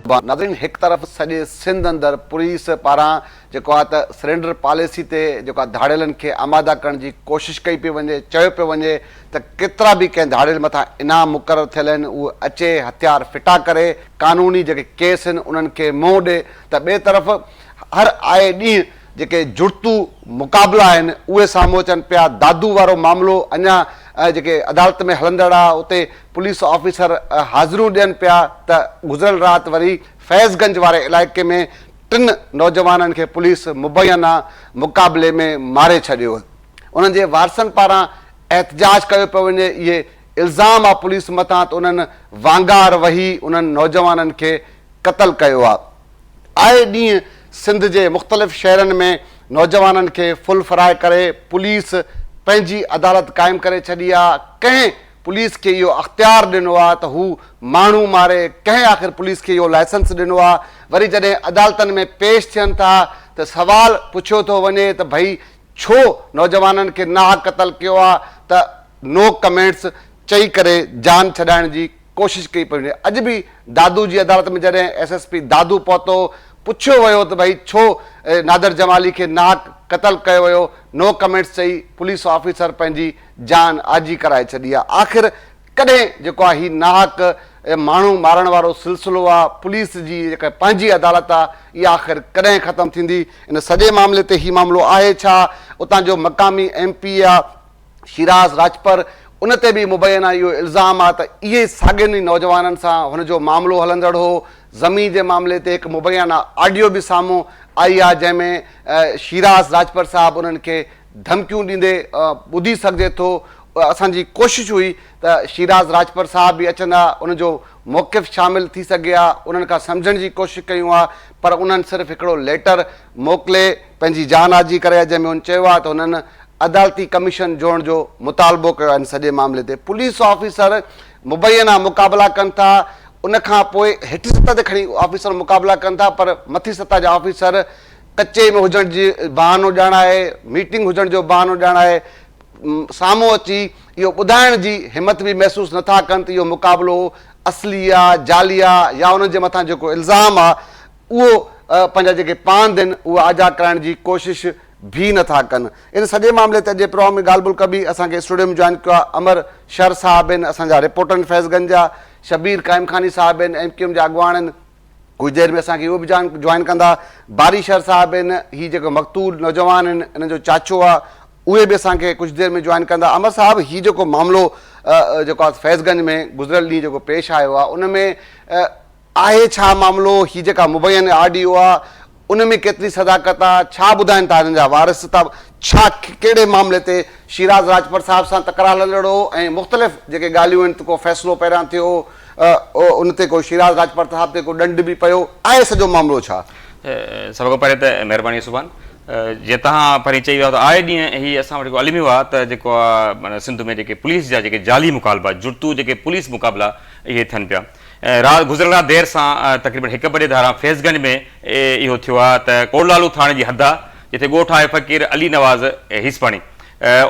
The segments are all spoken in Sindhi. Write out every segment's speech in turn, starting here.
سبحان ناظرين هڪ طرف سڄي سنڌ اندر پوليس پاران جيڪو آهي ته سرينڊر پاليسي تي جيڪو آهي ڌاڙيلن کي آماده ڪرڻ جي ڪوشش ڪئي پئي وڃي چيو پيو وڃي ته ڪيترا به ڪنهن ڌاڙيل مٿان انعام مقرر ٿيل آهن اهي اچي هٿيار ڦٽا ڪري قانوني جيڪي ڪيس آهن انهن کي منهن ڏي ته ٻئي طرف هر آئي ڏينهن جيڪي جڙتو مقابلا آهن اهي سامهون اچن پيا، دادو وارو معاملو اڃا جيڪي عدالت ۾ هلندڙ آ اتي پوليس آفيسر حاضريون ڏين پيا ته گذريل رات وري فيض گنج واري علائقي ۾ ٽن نوجوانن کي پوليس مبينا مقابلي ۾ ماري ڇڏيو انهن جي وارثن پاران احتجاج ڪيو پيو وڃي اهي الزام آ پوليس مٿان ته انهن وانگار وهي انهن نوجوانن کي قتل ڪيو آ. آئي ڏينهن سنڌ جي مختلف شهرن ۾ نوجوانن کي فل فرائي ڪري پوليس پنهنجي عدالت قائم ڪري ڇڏي آ، ڪنهن پوليس کي اهو اختيار ڏنو آ ته هو ماڻهو ماري، ڪنهن آخر پوليس کي اهو لائسنس ڏنو آ، وري جڏهن عدالتن ۾ پيش ٿين ٿا ته سوال پڇيو ٿو وڃي ته ڀئي ڇو نوجوانن کي ناحق قتل ڪيو آ ته نو ڪمينٽس چئي ڪري جان ڇڏائڻ جي ڪوشش ڪئي پئي وڃي اڄ به دادو جي عدالت ۾ جڏهن ايس ايس پي دادو پهتو پڇيو ويو ته ڀئي ڇو نادر جمالي کي ناحق قتل ڪيو ويو نو ڪمينٽس چئي پوليس آفيسر پنهنجي جان آجي ڪرائي ڇڏي آ آخر ڪڏهن جيڪو آ هي ناحق ماڻهو مارڻ وارو سلسلو آ پوليس جي جيڪا پنهنجي عدالت آ اها آخر ڪڏهن ختم ٿيندي ان سڄي معاملي تي هي معاملو آهي ڇا اتان جو مقامي ايم پي آ شيراز راڄپر ان تي به مبينا اهو الزام آ ته اهي ساڳين ئي نوجوانن سان هن جو معاملو هلندڙ هو، زمين جي معاملي تي هڪ مبينا آڊيو به سامهون آئي آ جنهن ۾ شيراز راڄپر صاحب انهن کي ڌمڪيون ڏيندي ٻڌي سگهجي ٿو، اسان جي ڪوشش هئي ته شيراز راڄپر صاحب به اچن ها ان جو موقف شامل ٿي سگهي ها انهن کان سمجهڻ جي ڪوشش ڪيون ها پر انهن صرف هڪڙو ليٽر موڪلي پنهنجي جان آجي ڪري آ جنهن ۾ هن چيو آ ته هنن عدالتي ڪميشن جوڙڻ جو مطالبو ڪيو آهي ان سڄي معاملي تي پوليس آفيسر مبينا مقابلا ڪن ٿا ان کان پوء هيٺين سطح تي کڻي آفيسر مقابلا ڪن ٿا پر مٿي سطح جا آفيسر ڪچي ۾ هجڻ جي بهانو ڄاڻائي ميٽنگ هجڻ جو بهانو ڄاڻائي سامهون اچي اهو ٻڌائڻ جي همت به محسوس نٿا ڪن ته اهو مقابلو اصلي آ جعلي آ يا انهن جي مٿان جيڪو الزام آ اهو پنهنجا جيڪي پاند آهن اهي آجا ڪرائڻ جي ڪوشش به نه ٿا ڪن. ان سڄي معاملي تي اڄ جي پروگرام ۾ ڳالهه ٻولهه ڪبي. اسان کي اسٽوڊيو ۾ جوائن ڪيو آهي امر شر صاحب آهن اسان جا رپورٽر آهن فيض گنج جا، شبير قائم خاني صاحب آهن ايم ڪيو ايم جا اڳواڻ آهن. ڪجهه دير ۾ اسان کي اهو به جوائن ڪندا. باري شر صاحب آهن هي جيڪو مقتول نوجوان آهن انهن جو چاچو آهي اهي به اسان کي ڪجهه دير ۾ جوائن ڪندا. امر صاحب هي جيڪو معاملو جيڪو آهي فيض گنج ۾ گذريل ڏينهن جيڪو پيش آيو آهي ان ۾ آهي ڇا معاملو، هي جيڪا مبين آر ڊي او آ ان ۾ ڪيتري صداقت آ، ڇا ٻڌائين ٿا هنن جا وارث ته ڇا ڪهڙي معاملي تي شيراز راڄپر صاحب سان تڪرار هلندڙ هو ۽ مختلف جيڪي ڳالهيون آهن ته ڪو فيصلو پهريان ٿيو هو ان تي ڪو شيراز راڄپر صاحب تي ڪو ڏنڊ به پيو آهي سڄو معاملو ڇا؟ سڀ کان پهرين ته مهرباني سبحان جيئن توهان پهرين چئي ويا ته آئي ڏينهن هي اسان وٽ هڪ الميو آ ته جيڪو آ معنيٰ سنڌ ۾ جيڪي پوليس جا جيڪي جعلي مقالبا جڙتو جيڪي پوليس مقابلا اهي ٿين پيا رات گذريل رات دير سان تقريبن هڪ بجي ڌاران فيض گنج ۾ اهو ٿيو آهي ته ڪوٽلالو ٿاڻي جي حد آهي جتي ڳوٺ آهي فقير علي نواز هيسپاڻي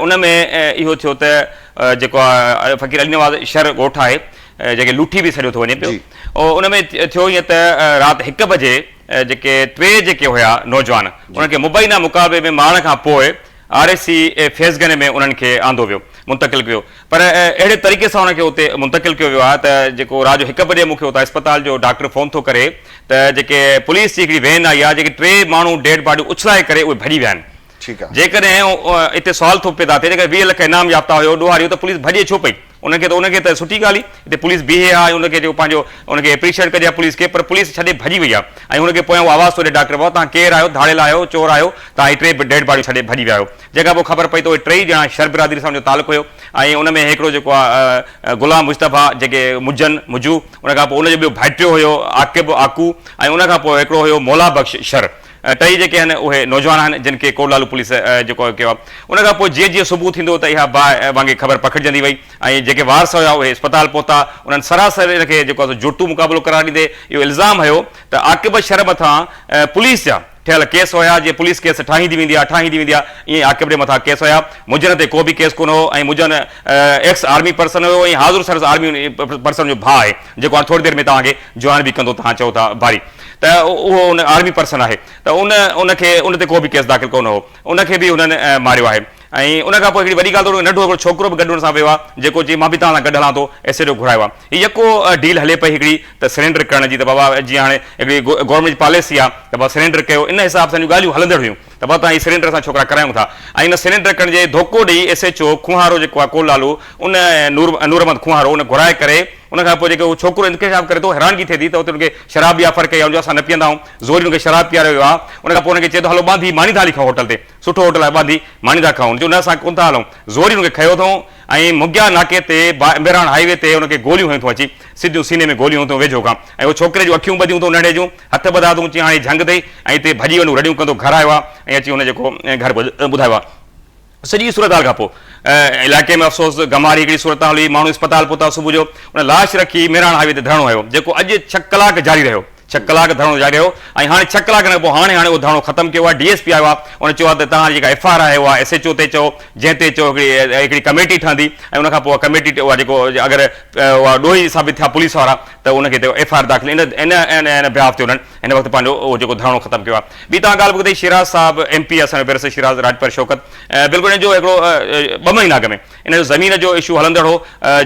ان ۾ اهو ٿيو ته جيڪو آهي فقير علي نواز شھر ڳوٺ آهي جنهن کي لوٺي به سڏيو ٿو وڃي پيو ان ۾ ٿيو ائين ته رات هڪ بجي جيڪي ٽي جيڪي هيا نوجوان انهن کي مبينا مقابلي ۾ مارڻ کان پوء R S C Faiz Ganj ۾ انهن کي آندو ويو منتقل ڪيو پر اهڙي طريقي سان ان کي اتي منتقل ڪيو ويو آهي ته جيڪو رات جو هڪ بجي مون کي اتان اسپتال جو ڊاڪٽر فون ٿو ڪري ته جيڪي پوليس جي هڪڙي وين آئي آهي جيڪي ٽي ماڻهو ڊيڊ باڊيون اڇلائي ڪري اهي ڀڄي ويا آهن جيڪڏهن اتي سوال ٿو پيدا ٿئي جيڪڏهن 20 لک انعام يافته هيو ڏوهاري هو ته پوليس ڀڄي ڇو پئي انهن کي ته انهن کي ته سٺي ڳالهه هئي اتي پوليس بيهي ها ۽ ان کي جيڪو پنهنجو ان کي اپريشيئيٽ ڪجي ها پوليس کي پر پوليس ڇڏي ڀڄي وئي آهي ۽ هن کي پويان اهو آواز ٿو ڏي ڊاڪٽر بابا توهان ڪير آهيو ڌاڙيل آهيو چور آهيو توهان هي ٽي ڊيڊ باڊيون ڇڏي ڀڄي ويا آهيو جنهن کان پوء خبر پئي ته اهي ٽيئي ڄڻا شر برادري سان ان جو تعلق هيو ۽ ان ۾ هڪڙو جيڪو آهي غلام مصطفيٰ جيڪي مجن، مجو، ان کان پوء ان جو ٻيو ڀائٽيو هيو عاقب، عاقو، ۽ ان کان پوء هڪڙو هيو مولا بخش شر. ٽئي جيڪي آهن اهي نوجوان آهن جن کي ڪوٽ لالو پوليس جيڪو ڪيو آهي. ان کان پوء جيئن جيئن صبح ٿيندو ته اها باهه وانگي خبر پکڙجندي وئي ۽ جيڪي وارث هيا اهي اسپتال پهتا انهن سراسر ان کي جيڪو آهي سو جڙتو مقابلو قرار ڏيندي اهو الزام هنيو ته عاقب شر مٿان پوليس جا. ٺهيل ڪيس هيا جيئن پوليس ڪيس ٺاهيندي ويندي آهي ٺاهيندي ويندي آهي ائين عاقب جي مٿان ڪيس هيا مجن تي ڪو به ڪيس ڪونه هو ۽ مجن ايڪس آرمي پرسن هيو ۽ حاضر سروس آرمي پرسن جو ڀاء آهي جيڪو هاڻي ٿوري دير ۾ توهان کي جوائن به ڪندو توهان چئو ٿا باري ته اهو ان آرمي پرسن آهي ته ان ان کي ان تي ڪو به ڪيس داخل ڪونه هو ان کي به هنن ماريو آهي ۽ ان کان پوء هڪڙي وڏي ڳالهه ته ننڍو هڪڙو ڇوڪرو به گڏ ان سان ويو آهي جيڪو چئي مان به توهان سان گڏ هلان ٿو ايس ايچ او گهرايو آهي هي يڪو ڊيل هلي پئي هڪڙي ته سرينڊر ڪرڻ جي ته بابا جيئن هاڻي هڪڙي گورنمينٽ جي پاليسي آهي ته بابا سرينڊر ڪيو ان حساب سان ڳالهيون هلندڙ هيون ته بابا توهان هي سرينڊر اسان ڇوڪرا ڪرايون ٿا ۽ ان سرينڊر ڪرڻ جي ڌوڪو ڏئي ايس ايچ او کونهارو جيڪو آهي ڪول لالو ان نور نور احمد کونهارو ان گهرائي ڪري ان کان پوء جيڪو هو ڇوڪرو انڪشاف ڪري ٿو حيرانگي ٿئي ٿي ته اتي ان کي شراب به آفر ڪئي آهي ان جو اسان نه پيئندا آهيون زوري ان کي شراب پياريو ويو آهي ان کان پوء ان کي چئي ٿو هلو ٻانڌي ماني ٿا هلي کائون هوٽل تي سٺو هوٽل آهي ٻانڌي ماني ٿا کائون چيو نه اسان ڪونه ٿا هلون زوري ان کي کنيو اٿئون ۽ مگيا ناڪي تي مهراڻ هائي وي تي ان کي گوليون هنيون اٿئون اچي سڌيون سيني ۾ گوليون هنيون اٿئون ويجهو کان ۽ اهو ڇوڪري جون اکيون ٻڌيون اٿئون ننڍي جون هٿ ٻڌا اٿئون چيائين هاڻي جهنگ اٿئي ۽ هتي ڀڄي وڃ هو رڙيون ڪندو گهر آيو آهي ۽ اچي هن جيڪو گهر ٻڌايو آهي سڄي صورتحال کان پوء علائقي ۾ افسوس غمواري هڪڙي صورتحال هئي ماڻهو اسپتال پهتا صبح جو ان لاش رکي مهراڻ هائي وي تي ڌرڻو هنيو جيڪو اڄ ڇهه ڪلاڪ جاري رهيو ڇهه ڪلاڪ ڌرڻو جاري رهيو ۽ هاڻي ڇهه ڪلاڪن کان پوء هاڻي هاڻي اهو ڌرڻو ختم ڪيو آهي ڊي ايس پي آيو آهي ان چيو آهي ته توهان جي جيڪا ايف I R آهي اها ايس ايڇ او تي چئو جنهن تي چئو هڪڙي هڪڙي ڪميٽي ٺهندي ۽ ان کان پوء اها ڪميٽي اها جيڪو اگر اها ڏوهي ثابت ٿيا پوليس وارا ته ان کي ايف I R داخل ان ان ان بيهاف تي انهن هن وقت پنهنجو اهو جيڪو ڌرڻو ختم ڪيو آهي ٻي توهان ڳالهه به ٻڌي شيراز صاحب ايم پي اسان جو بيرسٽر شيراز راڄپر شوڪت بلڪل ان جو هڪڙو ٻه مهينا اڳ ۾ ان جو زمين جو اشو هلندڙ هو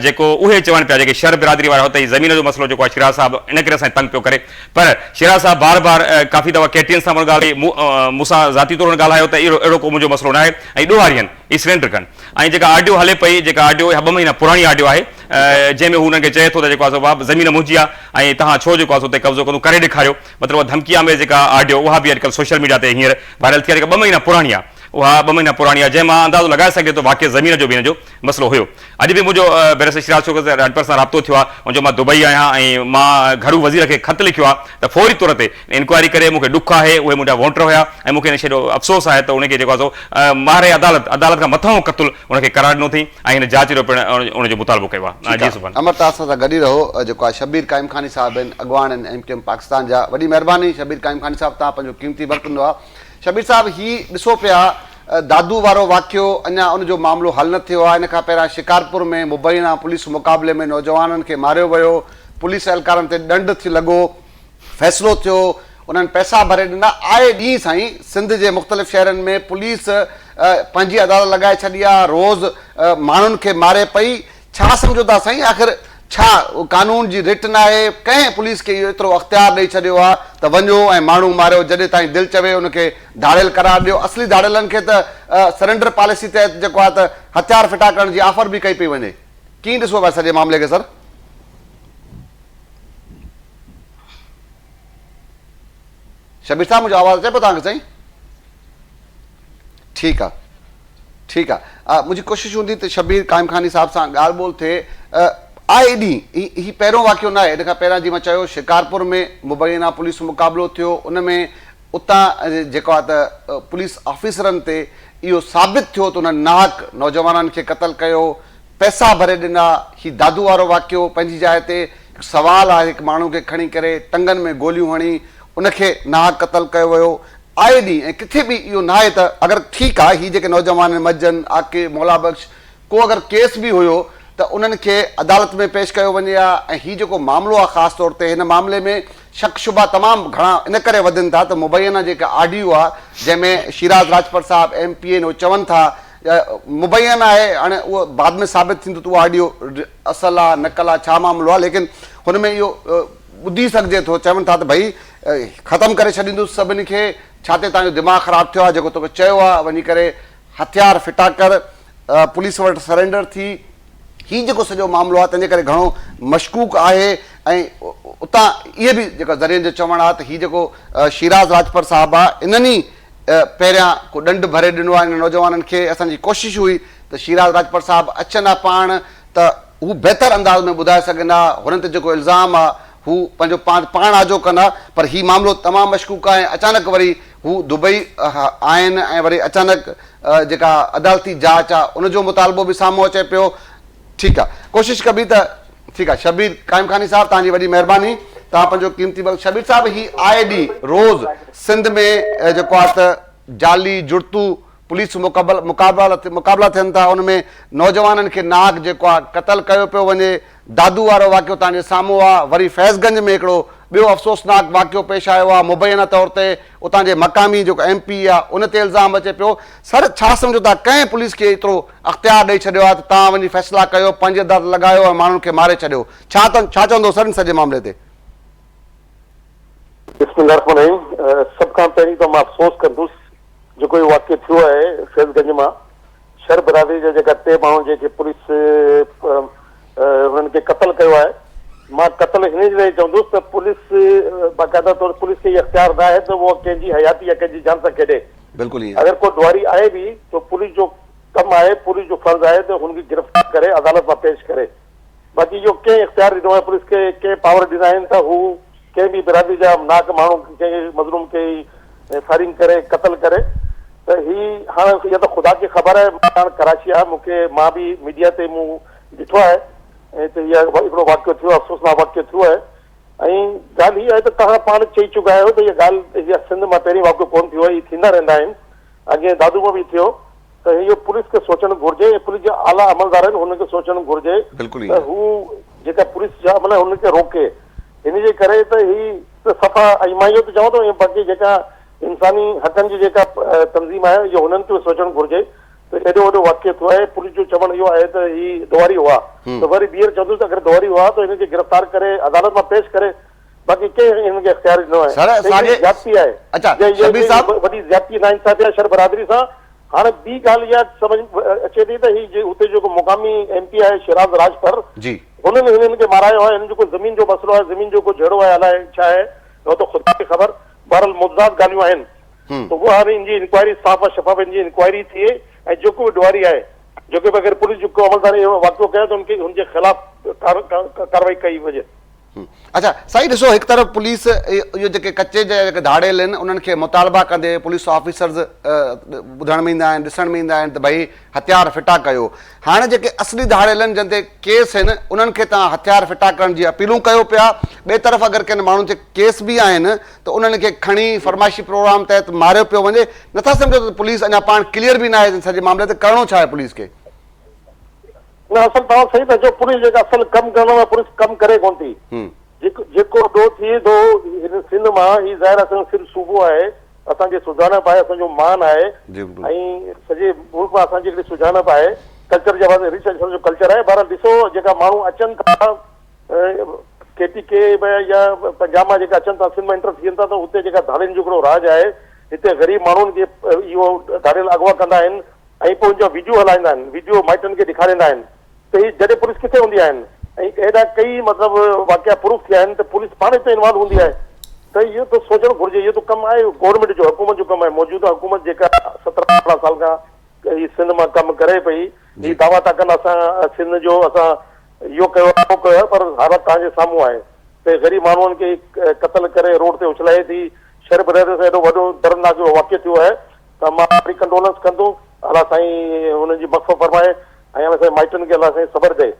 جيڪو اهي چون پيا جيڪي شر برادري وارا هو ته هي زمين جو مسئلو جيڪو آهي شيراز صاحب ان ڪري اسان کي تنگ پيو ڪري پر شيراز صاحب بار بار ڪافي دفعا ڪي ٽي اين سان به ڳالهائي مون سان ذاتي طور هن ڳالهايو ته اهڙو اهڙو ڪو منهنجو مسئلو ناهي ۽ ڏوهاري آهن هي سرينڊر ڪن ۽ جيڪا آڊيو هلي پئي جيڪا آڊيو اها ٻه مهينا پراڻي آڊيو آهي جنهن ۾ هو انهن کي چئي ٿو ته جيڪو آهي سو باب زمين منهنجي آهي ۽ توهان ڇو جيڪو آهي سو اتي قبضو ڪندو ڪري ڏيکاريو مطلب اها ڌمڪي آميز جيڪا آڊيو اها به اڄڪلهه سوشل ميڊيا تي هينئر وائرل ٿي آهي جيڪا ٻه مهينا پراڻي آهي اها ٻه مهينا پراڻي آهي جنهن مان اندازو لڳائي سگهجي ٿو واقعي زمين جو به هن جو مسئلو هيو. اڄ به منهنجو بئريسٽر شيراز شوڪت راڄپر سان رابطو ٿيو آهي ان چيو مان دبئي آهيان ۽ مان گهرو وزير کي خط لکيو آهي ته فوري طور تي انڪوائري ڪري مون کي ڏک آهي اهي منهنجا ووٽر هيا ۽ مون کي ان شيء جو افسوس آهي ته ان کي جيڪو آهي سو ماهر عدالت عدالت کان مٿانهون قتل ان کي قرار ڏنو اٿئي ۽ هن جاچ جو پڻ ان جو مطالبو ڪيو آهي. ٺيڪ جي آهي سبحان. امر توهان اسان سان گڏ ئي رهو جيڪو آهي شبير قائمخاني صاحب آهن اڳواڻ آهن ايم ڪيو ايم پاڪستان جا وڏي مهرباني شبير قائمخاني صاحب توهان پنهنجو قيمتي وقت ڏنو آهي. شبير صاحب هي ڏسو پيا دادو وارو واقعو اڃا ان جو معاملو حل نه ٿيو آهي ان کان پهريان شڪارپور ۾ مبينا پوليس مقابلي ۾ نوجوانن کي ماريو ويو پوليس اهلڪارن تي ڏنڊ ٿي لڳو فيصلو ٿيو انهن پئسا ڀري ڏنا آئي ڏينهن سائين سنڌ جي مختلف شهرن ۾ پوليس پنهنجي عدالت لڳائي ڇڏي آهي روز ماڻهن کي ماري پئي ڇا سمجهو ٿا سائين آخر ڇا قانون جي رٽ ناهي ڪنهن پوليس کي اهو ايترو اختيار ڏئي ڇڏيو آهي ته وڃو ۽ ماڻهو ماريو جڏهن تائين دل چوي ان کي ڌاڙيل قرار ڏيو اصلي ڌاڙيلن کي ته سرينڊر پاليسي تحت جيڪو آهي ته هٿيار ڦٽا ڪرڻ جي آفر به ڪئي پئي وڃي ڪيئن ڏسو پيا سڄي معاملي کي سر. شبير صاحب منهنجو آواز اچي پيو توهان کي سائين ٺيڪ آ ٺيڪ آ منهنجي ڪوشش هوندي ته شبير قائم خاني صاحب سان ڳالهه ٻولهه ٿئي آئي ڏينهن هي پهريون واقعو ناهي ان کان پهريان جيئن مان چيو شڪارپور ۾ مبينا پوليس مقابلو ٿيو ان ۾ اتان جيڪو آ ته پوليس آفيسرن تي اهو ثابت ٿيو ته انهن ناحق نوجوانن کي قتل ڪيو پئسا ڀري ڏنا هي دادو وارو واقعو پنهنجي جاء تي هڪ سوال آهي هڪ ماڻهو کي کڻي ڪري ٽنگن ۾ گوليون هڻي ان کي ناحق قتل ڪيو ويو آئي ڏينهن ۽ ڪٿي به اهو ناهي ته اگر ٺيڪ آهي هي جيڪي نوجوان آهن مجن، عاقب، مولا بخش ڪو اگر ڪيس به هيو ته انهن کي عدالت ۾ پيش ڪيو وڃي ها ۽ هي جيڪو معاملو آهي خاص طور تي هن معاملي ۾ شڪ شبها تمام گهڻا ان ڪري وڌن ٿا ته مبينا جيڪا آڊيو آهي جنهن ۾ شيراز راڄپر صاحب ايم پي اين اهو چون ٿا مبين آهي هاڻي اهو بعد ۾ ثابت ٿيندو ته اهو آڊيو اصل آهي نقل آهي ڇا معاملو آهي ليڪن هن ۾ اهو ٻڌي سگهجي ٿو، چون ٿا ته ڀئي ختم ڪري ڇڏيندس سڀني کي، ڇا تي توهان جو دماغ خراب ٿيو آهي جيڪو توکي چيو آهي وڃي ڪري هٿيار ڦٽا ڪر، پوليس وٽ سرينڊر ٿي. هي جيڪو سڄو معاملو آهي تنهن جي ڪري گهڻو مشڪوڪ آهي ۽ اتان اهي به جيڪا ذريعن جو چوڻ آهي ته هي جيڪو شيراز راڄپر صاحب آهي انهن ئي پهريان ڪو ڏنڊ ڀري ڏنو آهي انهن نوجوانن کي، اسان جي ڪوشش هئي ته شيراز راڄپر صاحب اچن ها پاڻ ته هو بهتر انداز ۾ ٻڌائي سگهن ها، هنن تي جيڪو الزام آ هو پنهنجو پاڻ پاڻ آجو ڪن ها، پر هي معاملو تمام مشڪوڪ آ ۽ اچانڪ وري هو دبئي آهن ۽ وري اچانڪ جيڪا عدالتي جاچ آ ان جو مطالبو به سامهون اچي پيو. ٺيڪ آ ڪوشش ڪبي ته ٺيڪ آ شبير قائمخاني صاحب توهان جي وڏي مهرباني توهان پنهنجو قيمتي وقت شبير صاحب هي آئي ڏينهن روز سنڌ ۾ جيڪو آهي ته جعلي جڙتو پوليس مقابل مقابلا مقابلا ٿين ٿا ان ۾ نوجوانن کي ناحق جيڪو آهي قتل ڪيو پيو وڃي دادو وارو واقعو توهان جي سامهون آهي وري فيض گنج ۾ هڪڙو ٻيو افسوسناڪ واقعو پيش آيو آهي مبينا طور تي اتان جي مقامي جيڪو ايم پي آهي ان تي الزام اچي پيو سر ڇا سمجهو ٿا ڪنهن پوليس کي ايترو اختيار ڏئي ڇڏيو آهي ته توهان وڃي فيصلا ڪيو پنهنجي عدالت لڳايو ۽ ماڻهن کي ماري ڇڏيو ڇا ڇا چوندو سر ان سڄي معاملي تي؟ بسم الله الرحمن الرحيم سڀ کان پهرين ته مان افسوس ڪندس جيڪو اهو واقعو ٿيو آهي فيض گنج مان شر برادري جا جيڪا ٽي ماڻهو جيڪي پوليس هنن کي قتل ڪيو آهي مان قتل هن جي لاء چوندس ته پوليس باقاعده طور پوليس کي اهو اختيار نه آهي ته اهو ڪنهن جي حياتي يا ڪنهن جي جان سان کيڏي بلڪل ائين اگر ڪو ڏوهاري آهي به ته پوليس جو ڪم آهي پوليس جو فرض آهي ته هن کي گرفتار ڪري عدالت مان پيش ڪري باقي اهو ڪنهن اختيار ڏنو آهي پوليس کي ڪنهن پاور ڏنا آهن ته هو ڪنهن به برادري جا ناحق ماڻهو ڪنهن مظلوم کي فائرنگ ڪري قتل ڪري ته هي هاڻ اها ته خدا کي خبر آهي مان هاڻ ڪراچي آهيان مون کي مان به ميڊيا تي مون ڏٺو آهي ته هي هڪڙو واقعو ٿيو افسوسناڪ واقعو ٿيو آهي ۽ ڳالهه هي آهي ته توهان پاڻ چئي چڪا آهيو ته اها ڳالهه اها سنڌ مان پهرين واقعو ڪونه ٿيو آهي هي ٿيندا رهندا آهن اڳي دادو ۾ به ٿيو ته اهو پوليس کي سوچڻ گهرجي ۽ پوليس جا اعليٰ عملدار آهن انهن کي سوچڻ گهرجي ته هو جيڪا پوليس جا عمل آهن انهن کي روڪي ان جي ڪري ته هي ته صفا ۽ مان اهو ته چوان ٿو ۽ باقي جيڪا انساني حقن جي جيڪا تنظيم آهي اهو هنن کي به سوچڻ گهرجي ته ايڏو وڏو واقعو ٿيو آهي پوليس جو چوڻ اهو آهي ته هي ڏوهاري هئا ته وري ٻيهر چوندس ته اگر ڏوهاري هئا ته هنن کي گرفتار ڪري عدالت مان پيش ڪري باقي ڪنهن هنن کي اختيار ڏنو آهي سر ته هي ساڳي زيادتي آهي اچا جي شبير صاحب وڏي زيادتي ناانصافي آهي شر برادري سان هاڻي ٻي ڳالهه اها سمجهه اچي ٿي ته هي جي اتي جيڪو مقامي ايم پي آهي شيراز راڄپر جي هنن هنن کي مارايو آهي هنن جو ڪو زمين جو مسئلو آهي زمين جو ڪو جهيڙو آهي الائي ڇا آهي اهو ته خدا کي خبر بهرحال متضاد ڳالهيون آهن ته اها هاڻي ان جي انڪوائري صاف ۽ شفاف ان جي انڪوائري ٿئي ۽ جيڪو به ڏوهاري آهي جيڪو به اگر پوليس جو ڪو عملدار اهڙو واقعو ڪيو ته ان کي هن جي خلاف ڪارروائي ڪئي وڃي. اڇا سائين ڏسو هڪ طرف پوليس اهو جيڪي ڪچي جا جيڪي ڌاڙيل آهن انهن کي مطالبا ڪندي پوليس آفيسرز ٻڌڻ ۾ ايندا آهن ڏسڻ ۾ ايندا آهن ته ڀئي هٿيار ڦٽا ڪيو هاڻي جيڪي اصلي ڌاڙيل آهن جن تي ڪيس آهن انهن کي توهان هٿيار ڦٽا ڪرڻ جي اپيلون ڪيو پيا ٻئي طرف اگر ڪن ماڻهن تي ڪيس به آهن ته انهن کي کڻي فرمائشي پروگرام تحت ماريو پيو وڃي نٿا سمجهو ته پوليس اڃا پاڻ ڪليئر به ناهي سڄي معاملي تي ڪرڻو ڇا آهي پوليس کي. نه اصل توهان صحيح ٿا چئو پوليس جيڪا اصل ڪم ڪرڻو آهي پوليس ڪم ڪري ڪون ٿي جيڪو جيڪو ڏوهه ٿئي ٿو هن سنڌ مان هي ظاهر اسان جو سنڌ صوبو آهي اسان جي سڃاڻپ آهي اسان جو مان آهي ۽ سڄي ملڪ مان اسان جي هڪڙي سڃاڻپ آهي ڪلچر جي حوالي رچ اسان جو ڪلچر آهي بهرحال ڏسو جيڪا ماڻهو اچن ٿا ڪي پي ڪي يا پنجاب مان جيڪا اچن ٿا سنڌ مان انٽر ٿين ٿا ته اتي جيڪا ڌاڙين جو هڪڙو راڄ آهي هتي غريب ماڻهن کي اهو ڌاڙيل اغوا ڪندا آهن ۽ پوء ان جا وڊيو هلائيندا آهن، وڊيو مائٽن کي ڏيکاريندا آهن ته هي جڏهن پوليس ڪٿي هوندي آهن ۽ اهڙا ڪئي مطلب واقعا پروف ٿيا آهن ته پوليس پاڻ هتي انوالو هوندي آهي ته اهو ته سوچڻ گهرجي اهو ته ڪم آهي گورنمينٽ جو حڪومت جو ڪم آهي موجوده حڪومت جيڪا 17 18 سال کان هي سنڌ مان ڪم ڪري پئي هي دعويٰ ٿا ڪن اسان سنڌ جو اسان اهو ڪيو آهي اهو ڪيو آهي پر حالت توهان جي سامهون آهي ته غريب ماڻهن کي قتل ڪري روڊ تي اڇلائي ٿي شھر برادري سان ايڏو وڏو دردناڪ واقعو ٿيو آهي ته مان وري ڪنڊولنس ڪندو الله سائين انهن جي مغفرت فرمائي ۽ الله سائين مائٽن کي الله سائين صبر ڏئي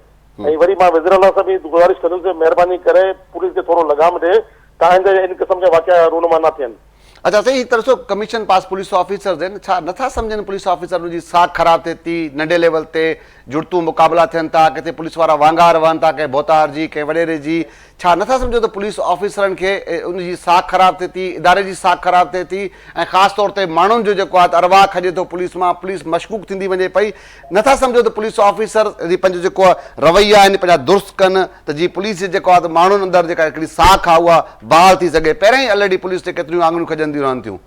۽ وري مان وزير اعليٰ سان به گذارش ڪندس ته مهرباني ڪري پوليس کي ٿورو لغام ڏي ته آئنده ان قسم جا واقعا رونما نه ٿين. اڇا سائين هڪ طرف سو ڪميشن پاس پوليس آفيسرز آهن ڇا نٿا سمجهن پوليس آفيسر ان جي ساک خراب ٿئي ٿي ننڍي ليول تي جڙتون مقابلا ٿين ٿا ڪٿي پوليس وارا وانگار وهن ٿا ڪنهن ڀوتار جي ڪنهن وڏيري جي ڇا نٿا سمجهو ته پوليس آفيسرن کي ان جي ساک خراب ٿئي ٿي، اداري جي ساک خراب ٿئي ٿي ۽ خاص طور تي ماڻهن جو جيڪو آهي ته ارواح کڄي ٿو پوليس مان، پوليس مشڪوڪ ٿيندي وڃي پئي، نٿا سمجهو ته پوليس آفيسر جي پنهنجو جيڪو رويا آهن پنهنجا درست ڪن ته جيئن پوليس جي جيڪو آهي ته ماڻهن اندر جيڪا هڪڙي ساک آهي اها بحال ٿي سگهي، پهريان ئي الريڊي پوليس تي ڪيتريون آڱريون کڄنديون رهن ٿيون.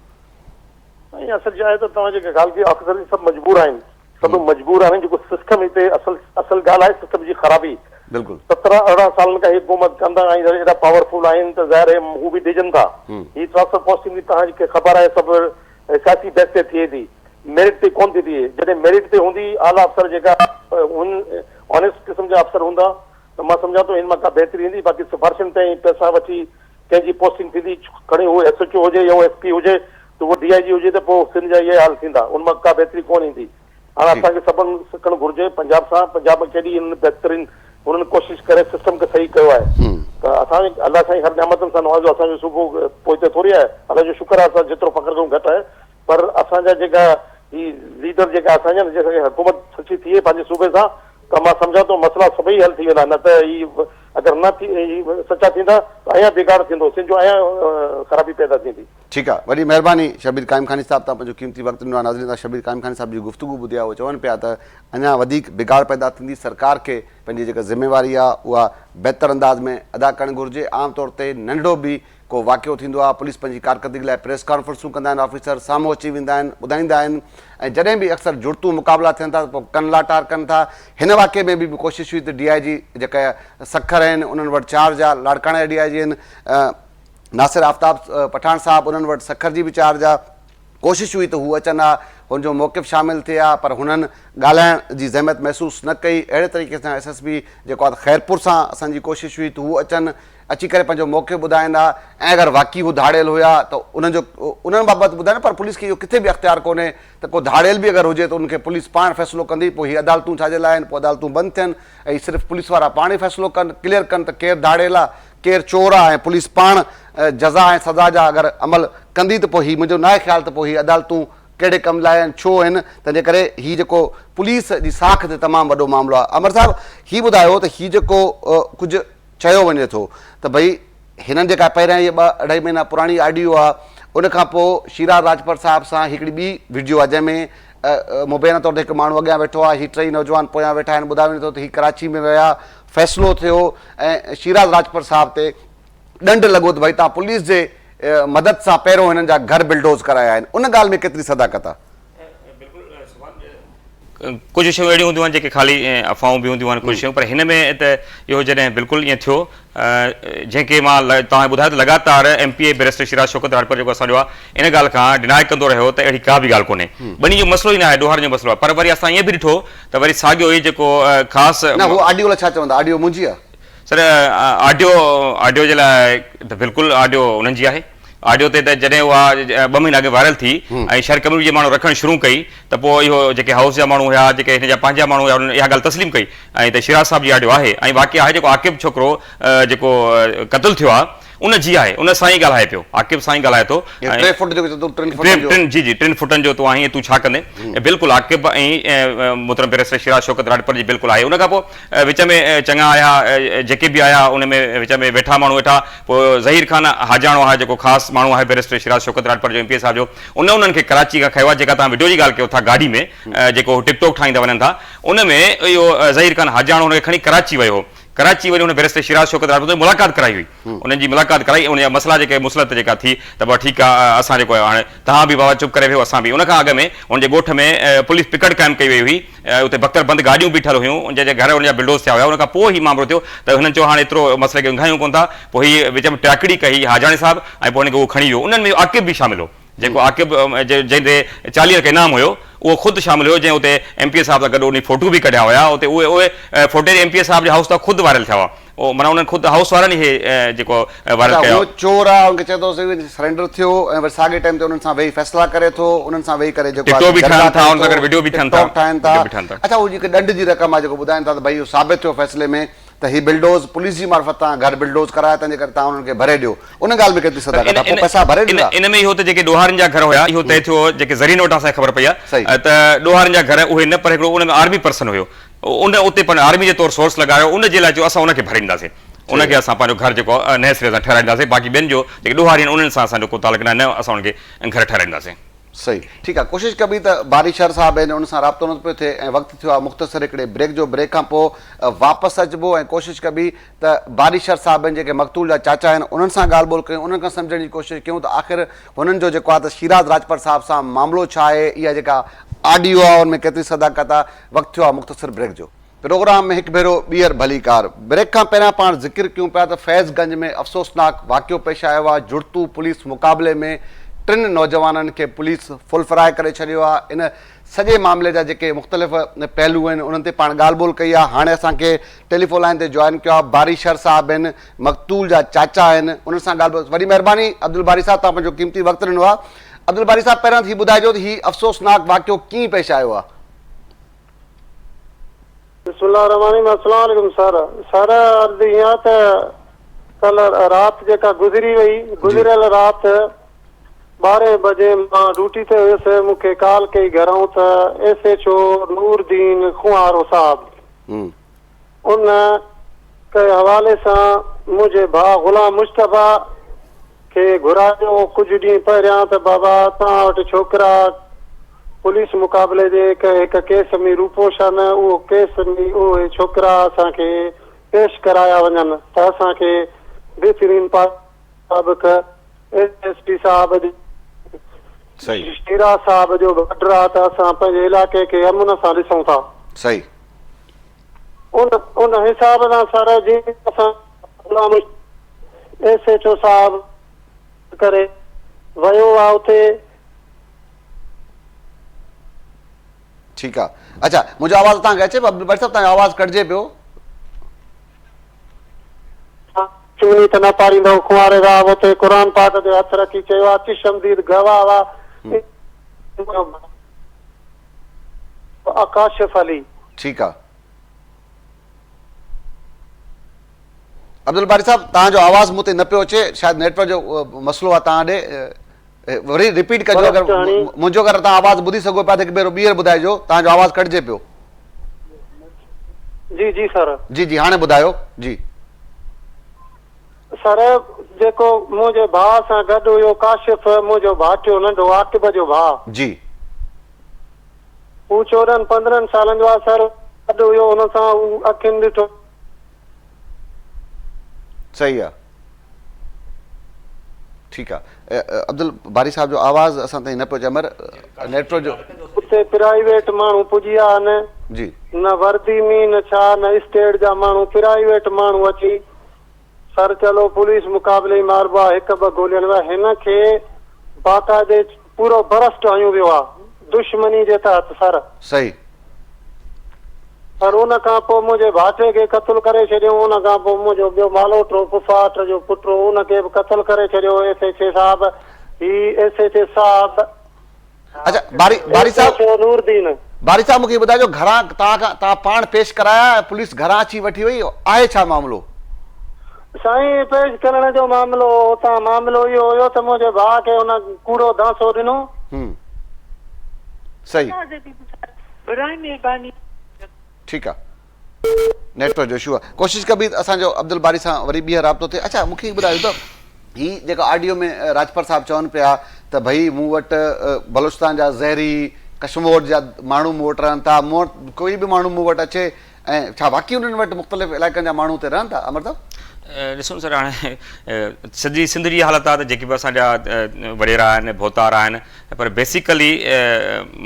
سائين اصل ڇا آهي ته توهان جيڪا ڳالهه ڪئي آفيسر سڀ مجبور آهن سڀ مجبور آهن جيڪو سسٽم هتي اصل اصل ڳالهه آهي سسٽم جي خرابي بلڪل 17 18 سالن کان هي حڪومت ڪندا ۽ ايڏا پاورفل آهن ته ظاهر آهي هو به ڊڄن ٿا هي ٽرانسفر پوسٽنگ به توهان کي خبر آهي سڀ سياسي بيس تي ٿئي ٿي ميرٽ تي ڪون ٿي ٿئي جڏهن ميرٽ تي هوندي اعليٰ افسر جيڪا آنيسٽ قسم جا افسر هوندا ته مان سمجهان ٿو هن مان ڪا بهتري ايندي باقي سفارشن تي پئسا وٺي ڪنهن جي پوسٽنگ ٿيندي کڻي هو ايس ايڇ او هجي يا هو ايس پي هجي ته هو ڊي I جي هجي ته پوء سنڌ جا اهي حال ٿيندا ان مان ڪا بهتري ڪونه ايندي هاڻ اسان کي سبق سکڻ گهرجي پنجاب سان پنجاب ۾ ڪيڏي هنن بهترين هنن ڪوشش ڪري سسٽم کي صحيح ڪيو آهي ته اسان کي الله سائين هر نعمتن سان نوازيو اسان جو صوبو پوئتي ٿوري آهي الله جو شڪر آهي اسان جيترو فخر ڪريون گهٽ آهي پر اسان جا جيڪا هي ليڊر جيڪا اسان جا نه جيڪا حڪومت سچي ٿئي پنهنجي صوبي سان ته مان سمجهان ٿو مسئلا سڀئي حل ٿي ويندا نه ته هي اگر نه ٿي هي سچا ٿيندا ته اڃا بگاڙ ٿيندو سنڌ جو اڃا خرابي پيدا ٿيندي. ٺيڪ آ وڏي مهرباني شبير قائم خاني صاحب تان پنهنجو قيمتي وقت ڏنو آ ناظرين تان شبير قائم خاني صاحب جي گفتگو ٻڌي آ اهي چون پيا ته اڃا وڌيڪ بگاڙ پيدا ٿيندي سرڪار کي پنهنجي جيڪا ذميواري آ اها بهتر انداز ۾ ادا ڪرڻ گهرجي عام طور تي ننڍڙو به ڪو واقعو ٿيندو آ پوليس پنهنجي ڪارڪردگي لاء پريس ڪانفرنسون ڪندا آهن آفيسر سامهون اچي ويندا آهن ٻڌائيندا آهن ۽ جڏهن به اڪثر جڙتون مقابلا ٿين ٿا ته پوء ڪن لاٽار ڪن ٿا هن واقعي ۾ به ڪوشش هئي ته ڊي I جي جيڪا سکر آهن انهن وٽ چارج آ لاڙڪاڻي جا ڊي I جي آهن ناصر آفتاب پٺاڻ صاحب انهن وٽ سکر جي به چارج آ، ڪوشش هئي ته هو اچن ها، هن جو موقف شامل ٿئي ها پر هنن ڳالهائڻ جي زحمت محسوس نه ڪئي، اهڙي طريقي سان ايس ايس پي جيڪو آ ته خيرپور سان اسان جي ڪوشش هئي ته هو اچن، اچي ڪري پنهنجو موقف ٻڌائين ها ۽ اگر واقعي هو ڌاڙيل هيا ته انهن جو انهن بابت ٻڌائين پر پوليس کي اهو ڪٿي به اختيار ڪونهي ته ڪو ڌاڙيل به اگر هجي ته ان کي پوليس پاڻ فيصلو ڪندي پوء هي عدالتون ڇا جي لاء آهن پوء عدالتون بند ٿين ۽ صرف پوليس وارا پاڻ ئي فيصلو ڪن ڪليئر ڪن ته ڪير ڌاڙيل آ ڪير چور آ ۽ پوليس پاڻ جزا ۽ سزا جا اگر عمل ڪندي ته پوء هي منهنجو ناهي خيال ته پوء هي عدالتون ڪهڙي ڪم لاء آهن ڇو آهن تنهنجي ڪري هي جيڪو پوليس جي ساک تي تمام وڏو معاملو آ امر صاحب هي ٻڌايو ته هي جيڪو ڪجهه چيو وڃي ٿو ته ڀئي هنن جيڪا پهريان هي ٻه اڍائي مهينا پراڻي آڊيو آ ان کان پوء شيراز راڄپر صاحب سان هڪڙي ٻي وڊيو آ جنهن ۾ مبينا طور تي هڪ ماڻهو اڳيان ويٺو آ هي ٽئي نوجوان پويان ويٺا آهن ٻڌايو وڃي ٿو ته هي ڪراچي ۾ ويا فيصلو ٿيو ۽ شيراز راڄپر صاحب تي ڏنڊ لڳو ته ڀائي توهان پوليس جي مدد سان پهريون هنن جا گهر بلڊوز ڪرايا آهن ان ڳالهه ۾ ڪيتري صداقت آ؟ ڪجهه شيون اهڙيون هونديون آهن جيڪي خالي افواهون به هونديون آهن ڪجهه شيون پر هن ۾ ته اهو جڏهن بلڪل ائين ٿيو جنهن کي مان توهان ٻڌايو ته لڳاتار M P A barrister Shiraz Shaukat Rajpar جيڪو اسان جو آهي ان ڳالهه کان ڊنائي ڪندو رهيو ته اهڙي ڪا به ڳالهه ڪونهي ٻني جو مسئلو ئي ناهي ڏوهارين جو مسئلو آهي پر وري اسان ائين به ڏٺو ته وري ساڳيو ئي جيڪو خاص نه هو آڊيو لاء ڇا چوندا آڊيو منهنجي آهي. سر آڊيو آڊيو جي لاء ته بلڪل آڊيو انهن جي آهي آڊيو تي ته جڏهن اها ٻه مهينا اڳ وائرل ٿي ۽ شهر ڪميونٽي جي ماڻهن رکڻ شروع ڪئي ته پوء اهو جيڪي هائوس جا ماڻهو هيا جيڪي هن جا پنهنجا ماڻهو هيا انهن اها ڳالهه تسليم ڪئي ۽ ته شيراز صاحب جي آڊيو آهي ۽ واقعي آهي جيڪو عاقب ڇوڪرو جيڪو قتل ٿيو آهي ان جي آهي ان سان ئي ڳالهائي پيو عاقب سان ئي ڳالهائي ٿو ۽ ٽي فوٽ جيڪو چوندو ٽن فوٽن جو ٽن جي جي ٽن فوٽن جو تون آهين تون ڇا ڪندين بلڪل عاقب ۽ محترم بئريسٽر شيراز شوڪت راڄپر جي بلڪل آهي ان کان پوء وچ ۾ چڱا آيا جيڪي به آيا ان ۾ وچ ۾ ويٺا ماڻهو ويٺا پوء ظهير خان حاجاڻو آهي جيڪو خاص ماڻهو آهي بئريسٽر شيراز شوڪت راڄپر جو ايم پي اي صاحب جو ان انهن کي ڪراچي کان کنيو آهي جيڪا توهان وڊيو جي ڳالهه ڪيو ٿا گاڏي ۾ جيڪو ٽڪ ٽاڪ ٺاهيندا وڃن ٿا ان ۾ اهو ظهير خان حاجاڻو هن کي کڻي ڪراچي ويو هو ڪراچي وڃي هن بئريسٽر شيراز شوڪت راجپوت سان ملاقات ڪرائي هئي انهن جي ملاقات ڪرائي ان جا مسئلا جيڪي مصلحت جيڪا ٿي ته بابا ٺيڪ آ اسان جيڪو آهي هاڻي توهان به بابا چپ ڪري ويهو اسان به ان کان اڳ ۾ هن جي ڳوٺ ۾ پوليس پڪڙ قائم ڪئي وئي هئي اتي بختر بند گاڏيون بيٺل هيون ان جا گهر ان جا بلڊوز ٿيا هيا ان کان پوء هي مامرو ٿيو ته هنن چيو هاڻي ايترو مسئلي کي اونگهايون ڪونه ٿا پوء هي وچ ۾ ٽياڪڙي ڪئي حاجاڻي صاحب ۽ پوء هن کي اهو کڻي ويو انهن ۾ عاقب به شامل هو. جيڪو عاقب جنهن تي 40 لک انعام هيو اهو خود شامل هيو جنهن اتي ايم پي اي صاحب سان گڏ انهي فوٽو به ڪڍيا هيا اتي اهي اهي فوٽيج ايم پي اي صاحب جي هائوس تان خود وائرل ٿيا هئا اهو معنيٰ انهن خود هائوس وارن ئي اهي جيڪو وائرل اڇا ڪيا هو چور آ ان کي چئي ٿو سرينڊر ٿيو ۽ وري ساڳي ٽائيم تي انهن سان ويهي فيصلا ڪري ٿو انهن سان ويهي ڪري جيڪو ٽڪ آ ٽاڪ به جرڳا ٺاهن ٿا ڪري ان سان ٿو گڏ وڊيو به ٽڪ ٺاهن ٿا ٽاڪ ٺاهن ٿا وڊيو به ٺاهن ٿا. اڇا هو جيڪي ڏنڊ جي رقم آ جيڪو ٻڌائن ٿا ته ڀئي اهو ثابت ٿيو فيصلي ۾ ته هي بلڊوز پوليس جي معرفت تان گهر بلڊوز ڪرايا تنهن جي ڪري توهان انهن کي ڀري ڏيو ان ڳالهه ۾ ڪيتري صداقت آهي پوء پئسا ڀري ڏيندا. ان ۾ اهو ته جيڪي ڏوهارين جا گهر هيا اهو طئي ٿيو هو جيڪي ذريعن وٽان اسان کي خبر پئي آهي ته ڏوهارين جا گهر اهي نه پر هڪڙو ان ۾ آرمي پرسن هيو ان اتي پنهنجو آرمي جي طور سورس لڳايو ان جي لاء چيو اسان ان کي ڀري ڏينداسين ان کي اسان پنهنجو گهر جيڪو نئين سري سان ٺهرائي ڏينداسين باقي ٻين جو جيڪي ڏوهاري آهن انهن سان اسان جو ڪو تعلق ناهي نه اسان انهن کي گهر ٺهرائي ڏينداسين. صحيح ٺيڪ آ ڪوشش ڪبي ته باري شر صاحب آهن ان سان رابطو نه پيو ٿئي ۽ وقت ٿيو آ مختصر هڪڙي بريڪ جو بريڪ کان پوء واپس اچبو ۽ ڪوشش ڪبي ته باري شر صاحب آهن جيڪي مقتول جا چاچا آهن انهن سان ڳالهه ٻولهه ڪيون انهن کان سمجهڻ جي ڪوشش ڪيون ته آخر هنن جو جيڪو آ ته شيراز راڄپر صاحب سان معاملو ڇا آهي اها جيڪا آڊيو آ ان ۾ ڪيتري صداقت آ وقت ٿيو آ مختصر بريڪ جو. پروگرام ۾ هڪ ڀيرو ٻيهر ڀليڪار. بريڪ کان پهريان پاڻ ذڪر ڪيون پيا ته فيض گنج ۾ افسوسناڪ واقعو پيش آيو آهي، جڙتو پوليس مقابلي ۾ ٽن نوجوانن کي پوليس فل فرائي ڪري ڇڏيو آهي، ان سڄي معاملي جا جيڪي مختلف پهلو آهن انهن تي پاڻ ڳالهه ٻولهه ڪئي آهي، هاڻي اسان کي ٽيليفون لائين تي جوائن ڪيو آهي باري شر صاحب آهن مقتول جا چاچا آهن انهن سان ڳالهه ٻولهه وڏي مهرباني عبدالباري صاحب توهان پنهنجو قيمتي وقت ڏنو آهي عبدالباري صاحب پهريان ته هي ٻڌائجو ته هي افسوسناڪ واقعو ڪيئن پيش آيو آهي؟ بسم الله الرحمٰن الرحيم السلام عليڪم سر سر عرض ائين آ ته ڪلهه رات جيڪا گذري وئي گذريل رات ٻارهين بجي مان ڊيوٽي تي هيس مون کي ڪال ڪئي گهرئون ته S H O Noor Uddin Khonharo صاحب ان ڪنهن حوالي سان منهنجي ڀاء غلام مجتبيٰ کي گهرايو ڪجهه ڏينهن پهريان ته بابا توهان وٽ ڇوڪرا پوليس مقابلي جي ڪنهن هڪ ڪيس ۾ روپوش آهن اهو ڪيس ۾ اهي ڇوڪرا اسان کي پيش ڪرايا وڃن ته اسان کي بهترين مطابق ايس ايس پي صاحب جي شيراز صاحب جو به آرڊر آهي ته اسان پنهنجي علائقي کي امن سان ڏسون ٿا. صحيح. ان ان حساب سان سر جي اسان غلام ايس ايڇ او صاحب ڪري ويو آ اتي. ٺيڪ آ اڇا منهنجو آواز توهان کي اچي پيو عبدالباري صاحب توهان جو آواز ڪٽجي پيو. چوني ته نه پاريندؤ ڪنواري راهب اتي قرآن پاڪ تي هٿ رکي چيو آ چشم ديد گواهه آ ڪاشف علي. ٺيڪ آ عبدالباري صاحب توهان جو آواز مون تي نه پيو اچي شايد نيٽورڪ جو مسئلو آ توهان ڏي وري رپيٽ ڪجو اگر منهنجو اگر توهان آواز ٻڌي سگهو پيا ته هڪ ڀيرو ٻيهر ٻڌائجو توهان جو آواز ڪٽجي پيو. جي جي سر. جي جي هاڻي ٻڌايو جي. سر جيڪو منهنجي ڀاء سان گڏ هيو ڪاشف منهنجو ڀائٽيو ننڍو عاقب جو ڀاء. جي. هو 14 15 سالن جو آ سر گڏ هيو ان سان هو اکين ڏٺو. صحيح آ ٺيڪ آ عبدالباري صاحب جو آواز اسان تائين نه پيو اچي امر نيٽورڪ جو. اتي پرائيويٽ ماڻهو پڄي ويا آهن جي. نه وردي ۾ نه ڇا نه اسٽيٽ جا ماڻهو پرائيويٽ ماڻهو اچي سر چلو پوليس مقابلي ۾ ماربو آ هڪ ٻه گولين ۾ هن کي باقاعدي پورو برسٽ هنيو ويو آ دشمني جي تحت سر. صحيح. سر ان کان پوء منهنجي ڀاٽي کي قتل ڪري ڇڏيو ان کان پوء منهنجو ٻيو مالوٽو پڦاٽ جو پٽ هو ان کي به قتل ڪري ڇڏيو ايس ايڇ اي صاحب هي ايس ايڇ اي صاحب اچا باري باري صاحب ايس ايڇ او نور دين. باري صاحب مونکي ٻڌائجو گهران توهان کان توهان پاڻ پيش ڪرايا يا پوليس گهران اچي وٺي وئي آهي ڇا معاملو. سائين پيش ڪرڻ جو معاملو اتان معاملو اهو هيو ته منهنجي ڀاء کي ان ڪوڙو دانسو ڏنو. هم صحيح. ٺيڪ آ نيٽورڪ جو اشو آ ڪوشش ڪبي ته اسان جو عبدالباري سان وري ٻيهر رابطو ٿئي اڇا مونکي هي ٻڌايو ته هي جيڪا آڊيو ۾ راڄپر صاحب چون پيا ته ڀئي مون وٽ بلوچستان جا زهري ڪشمور جا ماڻهو مون وٽ رهن ٿا مون وٽ ڪوئي به ماڻهو مون وٽ اچي ۽ ڇا واقعي انهن وٽ مختلف علائقن جا ماڻهو اتي رهن ٿا امر صاحب؟ ڏسو سر هاڻي سڄي سنڌ جي حالت آهي ته جيڪي به اسان جا وڏيرا آهن ڀوتار آهن پر بيسيڪلي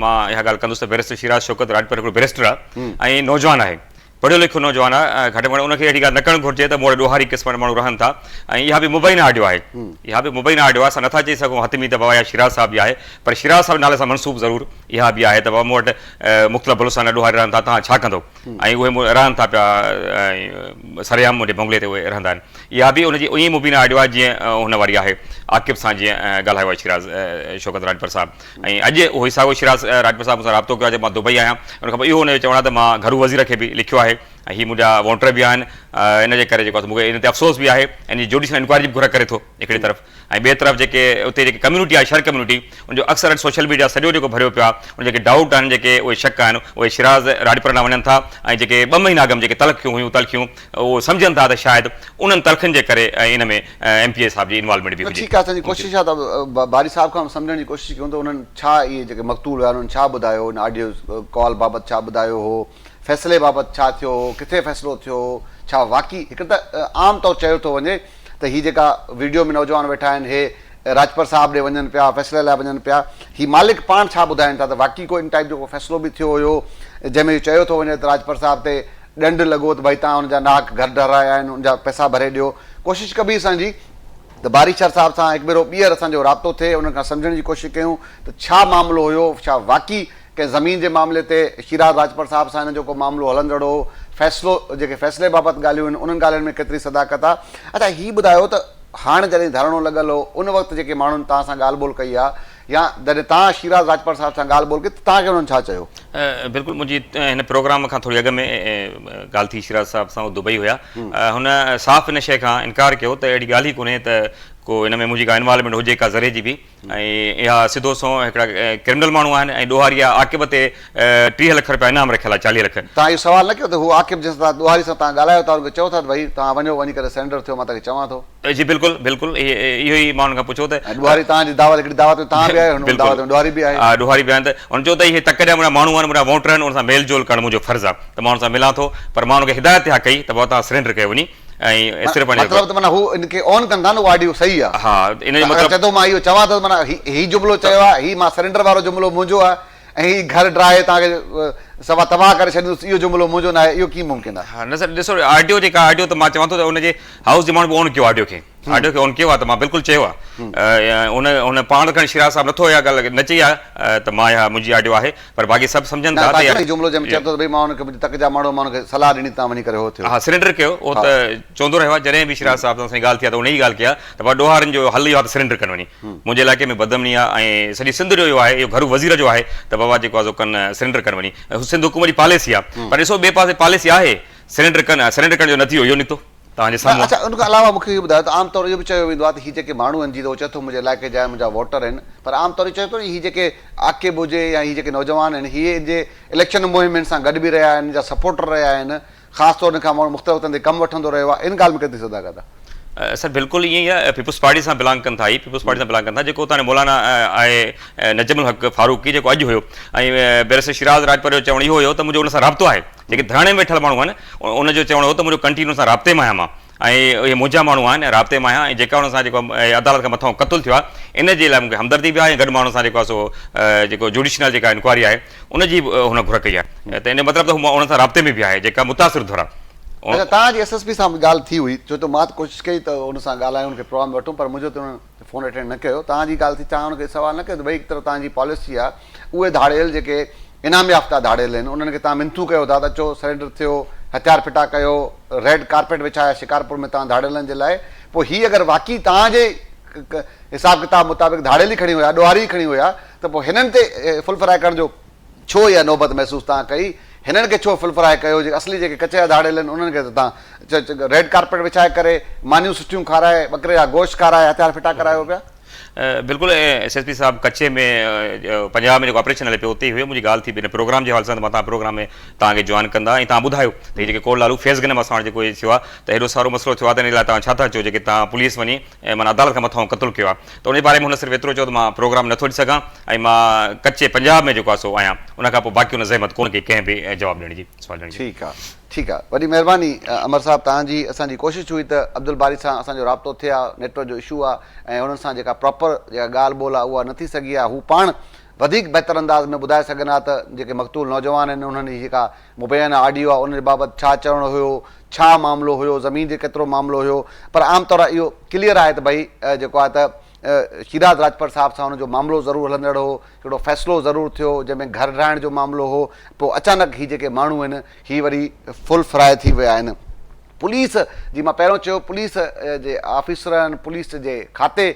مان اها ڳالهه ڪندس ته بئريسٽر شيراز شوڪت راڄپر هڪڙو بئريسٽر آهي ۽ نوجوان آهي پڙهيو لکيو نوجوان آهي گهٽ ۾ گهٽ ان کي اهڙي ڳالهه نه ڪرڻ گهرجي ته مون وٽ ڏوهاري قسم جا ماڻهو رهن ٿا ۽ اها به مبينا آڊيو آهي اها به مبينا آڊيو آهي اسان نٿا چئي سگهون حتمي ته بابا اها شيراز صاحب جي آهي پر شيراز صاحب جي نالي سان منسوب ضرور اها به آهي ته بابا مون وٽ مختلف بلوچستان جا ڏوهاري رهن ٿا توهان ڇا ڪندو ۽ اهي مون رهن ٿا پيا ۽ سرعام منهنجي بنگلي تي اهي رهندا آهن اها به ان جي ائين مبينا آڊيو آهي جيئن هن واري آهي عاقب سان جيئن ڳالهايو آهي شيراز شوڪت راڄپر صاحب ۽ اڄ اهو ئي ساڳيو شيراز راڄپر صاحب مون سان رابطو ڪيو آهي جڏهن مان دبئي آهيان ان کان پوء اهو ان جو چوڻ آهي ته مان گهرو وزير کي به لکيو آهي ۽ هي منهنجا وونٽر به آهن ان جي ڪري جيڪو آهي مون کي ان تي افسوس به آهي ۽ ان جي جوڊيشل انڪوائري جي به گهر ڪري ٿو هڪڙي طرف ۽ ٻئي طرف جيڪي اتي جيڪي ڪميونٽي آهي شھر ڪميونٽي ان جو اڪثر اڄ سوشل ميڊيا سڄو جيڪو ڀريو پيو آهي ان جيڪي ڊائوٽ آهن جيڪي اهي شڪ آهن اهي شيراز راڄپر ڏانهن وڃن ٿا ۽ جيڪي ٻه مهينا اڳ ۾ جيڪي تلخيون هيون تلخيون اهو سمجهن ٿا ته شايد انهن تلخين جي ڪري ان ۾ ايم پي اي صاحب جي انوالومينٽ به نه هجي. ٺيڪ آهي اسان جي ڪوشش آهي ته باري صاحب کان به سمجهڻ جي ڪوشش ڪيون ته انهن ڇا اهي جيڪي مقتول هيا انهن ڇا ٻڌايو ان آڊيو ڪال بابت ڇا ٻڌايو هو فيصلي بابت ڇا ٿيو هو ڪٿي فيصلو ٿيو هو ڇا واقعي هڪ ته عام طور چيو ٿو وڃي ته هي جيڪا ويڊيو ۾ نوجوان ويٺا آهن هي راڄپر صاحب ڏي وڃن پيا فيصلي لاء وڃن پيا هي مالڪ پاڻ ڇا ٻڌائين ٿا ته واقعي ڪو ان ٽائيپ جو ڪو فيصلو به ٿيو هيو جنهن ۾ اهو چيو ٿو وڃي ته راڄپر صاحب تي ڏنڊ لڳو ته ڀائي توهان ان جا ناحق گهر ڊهرايا آهن ان جا پئسا ڀري ڏيو ڪوشش ڪبي اسان جي ته باري شر صاحب سان هڪ ڀيرو ٻيهر اسان جو رابطو ٿئي انهن کان سمجهڻ جي ڪوشش ڪيون ته ڇا معاملو هيو ڇا واقعي ڪنهن زمين جي معاملي تي شيراز راڄپر صاحب سان هن جو ڪو معاملو هلندڙ هو، فيصلو جيڪي فيصلي بابت ڳالهيون آهن انهن ڳالهين ۾ ڪيتري صداقت آ؟ اڇا هي ٻڌايو ته هاڻ جڏهن ڌرڻو لڳل هو ان وقت جيڪي ماڻهن توهان سان ڳالهه ٻولهه ڪئي آ يا جڏهن توهان شيراز راڄپر صاحب سان ڳالهه ٻولهه ڪئي ته توهان کي انهن ڇا چيو؟ بلڪل منهنجي هن پروگرام کان ٿوري اڳ ۾ ڳالهه ٿي شيراز صاحب سان هو دبئي هيا هن صاف ان شيء کان انڪار ڪيو ته اهڙي ڳالهه ئي ڪونهي ته ڪو ان ۾ منهنجي ڪا انوالومينٽ هجي ڪا ذري جي به ۽ اها سڌو سنئون هڪڙا ڪرمنل ماڻهو آهن ۽ ڏوهاري آهي عاقب تي 30 لک رپيا انعام رکيل آهي 40 لک. توهان اهو سوال نه ڪيو ته هو عاقب جنهن سان توهان ڏوهاري سان توهان ڳالهايو ٿا ان کي چئو ٿا ته ڀئي توهان وڃو وڃي ڪري سرينڊر ٿيو مان توهان کي چوان ٿو. جي بلڪل بلڪل اهو ئي مان هن کان پڇيو ته. ۽ ڏوهاري توهان جي دعوت هڪڙي دعوت ۾ توهان به آهيو هن دعوت ۾ ڏوهاري به آهي. ها ڏوهاري به آهن ته هن چيو ته اهي تڪ جا منهنجا ماڻهو آهن منهنجا ووٽر آهن ان سان ميل جول ڪرڻ منهنجو فرض آهي ته مان هن سان ملان ٿو پر مان هن کي هدايت اها ڪئي ته بابا توهان سرينڊر ڪيو وڃي ۽ صرف مطلب ته معنيٰ هو ان کي اون ڪن ٿا نه اهو آڊيو صحيح آهي. ها ان جو مطلب. چئي ٿو مان اهو چوان ٿو ته معنيٰ هي جملو چيو آهي هي مان سرينڊر وارو جملو منهنجو آهي ۽ هي گهر ڊاهي توهان کي سوا تباهه ڪري ڇڏيندس اهو جملو منهنجو ناهي اهو ڪيئن ممڪن آهي. ها نه سر ڏسو آڊيو جيڪا آڊيو ته مان چوان ٿو ته ان جي هائوس جي ماڻهن به اون ڪيو آڊيو کي آڊيو کي اون ڪيو آهي ته مان بلڪل چيو آهي ان ان پاڻ کڻي شيراز صاحب نٿو اها ڳالهه نه چئي آهي ته مان اها منهنجي آڊيو آهي پر باقي سڀ سمجهن ٿا ته اها جملو جنهن ۾ چئي ٿو ته ڀئي مان ان کي منهنجي تڪ جا ماڻهو مان ان کي صلاح ڏني ته وڃي ڪري هو ٿيو. ها سرينڊر ڪيو اهو ته چوندو رهيو آهي جڏهن به شيراز صاحب سان اسان جي ڳالهه ٿي آهي ته ان ئي ڳالهه ڪئي آهي ته بابا ڏوهارين جو حل اهو آهي ته سرينڊر ڪن وڃي منهنجي علائقي ۾ بدامني آهي ۽ سڄي سنڌ جو اهو آهي اهو گهرو وزير جو آهي ته بابا جيڪو آهي سو ڪن سرينڊر ڪن وڃي سنڌ حڪومت جي پاليسي آهي پر ڏسو ٻئي پاسي پاليسي آهي سرينڊر ڪن سرينڊر ڪرڻ جو نتيجو اهو نڪتو توهان جي سامهون. اڇا ان کان علاوه مون کي اهو ٻڌايو ته عام طور اهو به چيو ويندو آهي ته هي جيڪي ماڻهو آهن جي ته هو چئي ٿو منهنجي علائقي جا آهن منهنجا ووٽر آهن پر عام طور اهو چيو ٿو هي جيڪي عاقب هجي يا هي جيڪي نوجوان آهن هي ان جي اليڪشن مهم هن سان گڏ به رهيا آهن هن جا سپورٽر رهيا آهن خاص طور ان کان ماڻهو مختلف وقتن تي ڪم وٺندو رهيو آهي ان ڳالهه ۾ ڪيتري صداقت آهي؟ سر بلڪل ائين ئي آهي پيپلز پارٽي سان بلانگ ڪن ٿا هي پيپلز پارٽي سان بلانگ ڪن ٿا جيڪو اتان مولانا آهي نجم الحق فاروقي جيڪو اڄ هيو ۽ بئريسٽر شيراز راڄپر جو چوڻ اهو هيو ته منهنجو ان سان رابطو آهي جيڪي ڌرڻي ۾ ويٺل ماڻهو آهن ان جو چوڻ هو ته منهنجو ڪنٽينيو ان سان رابطي ۾ آهيان مان ۽ اهي منهنجا ماڻهو آهن ۽ رابطي ۾ آهيان ۽ جيڪا انهن سان جيڪو عدالت کان مٿانهون قتل ٿيو آهي ان جي لاء مون کي همدردي به آهي ۽ گڏ ماڻهن سان جيڪو آهي سو جيڪو جوڊيشنل جيڪا انڪوائري آهي ان جي به هن گهر ڪئي آهي ته ان جو مطلب ته هو انهن سان رابطي ۾ به آهي جيڪا متاثر ڌر آهي. اڇا توهان جي ايس ايس پي سان به ڳالهه ٿي هئي ڇو ته مان ته ڪوشش ڪئي ته ان سان ڳالهايون ان کي پروگرام ۾ وٺون پر منهنجو ته انهن فون اٽينڊ نه ڪيو توهان جي ڳالهه ٿي توهان ان کي سوال نه ڪيو ته ڀئي هڪ طرف توهان جي پاليسي آهي اهي ڌاڙيل جيڪي انعام يافته ڌاڙيل آهن انهن کي توهان منٿون ڪيو ٿا ته اچو سرينڊر ٿيو هٿيار ڦٽا ڪيو ريڊ ڪارپيٽ وڇايا شڪارپور ۾ توهان ڌاڙيلن جي لاء پوء هي اگر واقعي توهان جي حساب ڪتاب مطابق ڌاڙيل ئي کڻي هيا ڏوهاري ئي کڻي هيا ته پوء هنن تي فل فرائي ڪرڻ جو ڇو اها نوبت محسوس توهان ڪئي؟ هنن کي ڇو فل فرائي ڪيو؟ جيڪي اصلي جيڪي ڪچي جا ڌاڙيل آهن انهن کي ته توهان ريڊ ڪارپيٽ وڇائي ڪري مانيون سٺيون کارائي ٻڪري جا گوشت کارائي هٿيار ڦٽا ڪرايو پيا. بلڪل ايس ايس پي صاحب ڪچي ۾ پنجاب ۾ جيڪو آپريشن هلي پيو اتي ئي هيو منهنجي ڳالهه ٿي ان پروگرام جي حوالي سان ته مان توهان پروگرام ۾ توهان کي جوائن ڪندا ۽ توهان ٻڌايو ته هي جيڪي ڪوٽ لالو فيض گنم اسان وٽ جيڪو هي ٿيو آهي ته هيڏو سارو مسئلو ٿيو آهي ته ان لاء توهان ڇا ٿا چئو جيڪي توهان پوليس وڃي ۽ معنيٰ عدالت کان مٿانهون قتل ڪيو آهي ته ان جي باري ۾ هن صرف ايترو چيو ته مان پروگرام نٿو ڏئي سگهان ۽ مان ڪچي پنجاب ۾ جيڪو آهي سو آهيان ان کان پوء باقي ان زحمت ڪونه ڪئي ڪنهن به جواب ڏيڻ جي سوال ڏيڻ جي. ٺيڪ آ ٺيڪ آ وڏي مهرباني امر صاحب توهان جي اسان جي ڪوشش هئي ته عبدالباري سان اسان جو رابطو ٿئي ها نيٽ ورڪ جو اشو آ ۽ انهن سان جيڪا پراپر جيڪا ڳالهه ٻولهه آ اها نه ٿي سگهي آ هو پاڻ وڌيڪ بهتر انداز ۾ ٻڌائي سگهن ها ته جيڪي مقتول نوجوان آهن انهن جي جيڪا مبينه آڊيو آ ان جي بابت ڇا چوڻ هيو ڇا معاملو هيو زمين جي ڪيترو معاملو هيو پر عام طور اهو ڪليئر آهي ته ڀئي جيڪو آهي ته شيراز راڄپر صاحب سان ان جو معاملو ضرور هلندڙ هو هڪڙو فيصلو ضرور ٿيو جنهن ۾ گهر ڊاهڻ جو معاملو هو پوء اچانڪ هي جيڪي ماڻهو آهن هي وري فل فرائي ٿي ويا آهن پوليس جي مان پهريون چيو پوليس جي آفيسرن پوليس جي کاتي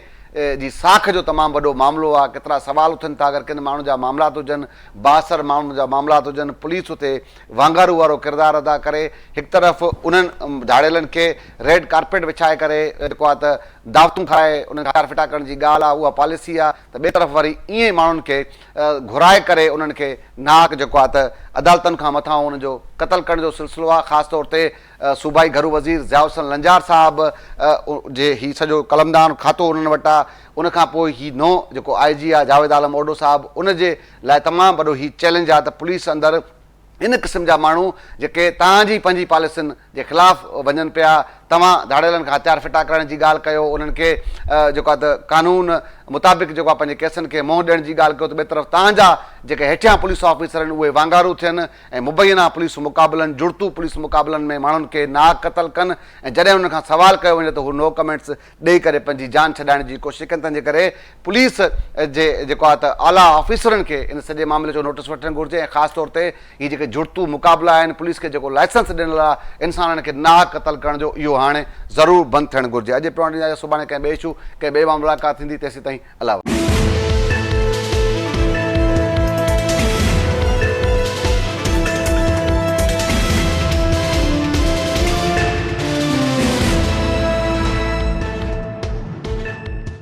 جي ساک جو تمام وڏو معاملو آهي ڪيترا سوال اٿن ٿا اگر ڪن ماڻهن جا معاملات هجن بااثر ماڻهن جا معاملات هجن پوليس اتي وانگارو وارو ڪردار ادا ڪري هڪ طرف انهن ڌاڙيلن کي ريڊ ڪارپيٽ وڇائي ڪري جيڪو آهي ته دعوتون کارائي انهن کي هٿيار ڦٽا ڪرڻ جي ڳالهه آهي اها پاليسي آهي ته ٻئي طرف وري ائين ماڻهن کي گهرائي ڪري انهن کي ناحق جيڪو آهي ته عدالتن کان مٿانهون انهن جو قتل ڪرڻ جو سلسلو آهي خاص طور تي صوبائي گهرو وزير ضياء حسن لنجار صاحب جي هي سڄو قلمدان کاتو انهن وٽ آهي ان کان پوء هي نئون جيڪو آء جي آهي جاويد عالم اوڍو صاحب ان جي لاء تمام وڏو هي چئلينج آهي ته پوليس اندر ان قسم جا ماڻهو جيڪي توهان جي پنهنجي پاليسين جي خلاف وڃن پيا، توهان ڌاڙيلن کان هٿيار ڦٽا ڪرڻ جي ڳالهه ڪيو، انهن کي جيڪو آهي ته قانون مطابق جيڪو آهي پنهنجي ڪيسن کي منهن ڏيڻ جي ڳالهه ڪيو ته ٻئي طرف توهان جا جيڪي هيٺيان پوليس آفيسر آهن اهي وانگارو ٿين ۽ مبينا پوليس مقابلن، جڙتو پوليس مقابلن ۾ ماڻهن کي ناحق قتل ڪن ۽ جڏهن انهن کان سوال ڪيو وڃي ته هو نو ڪمينٽس ڏئي ڪري پنهنجي جان ڇڏائڻ جي ڪوشش ڪن تنهنجي ڪري پوليس جي جيڪو آهي ته اعليٰ آفيسرن کي ان سڄي معاملي جو نوٽس وٺڻ گهرجي ۽ خاص طور تي هي جيڪي جڙتو مقابلا آهن پوليس کي جيڪو لائسنس ڏنل آهي انسانن کي ناحق قتل ڪرڻ جو اهو هاڻي ضرور بند ٿيڻ گهرجي اڄ پروگرام ڏيندا سڀاڻي ڪنهن ٻئي اشو ڪنهن ٻئي مان ملاقات ٿيندي تيسين تائين الله.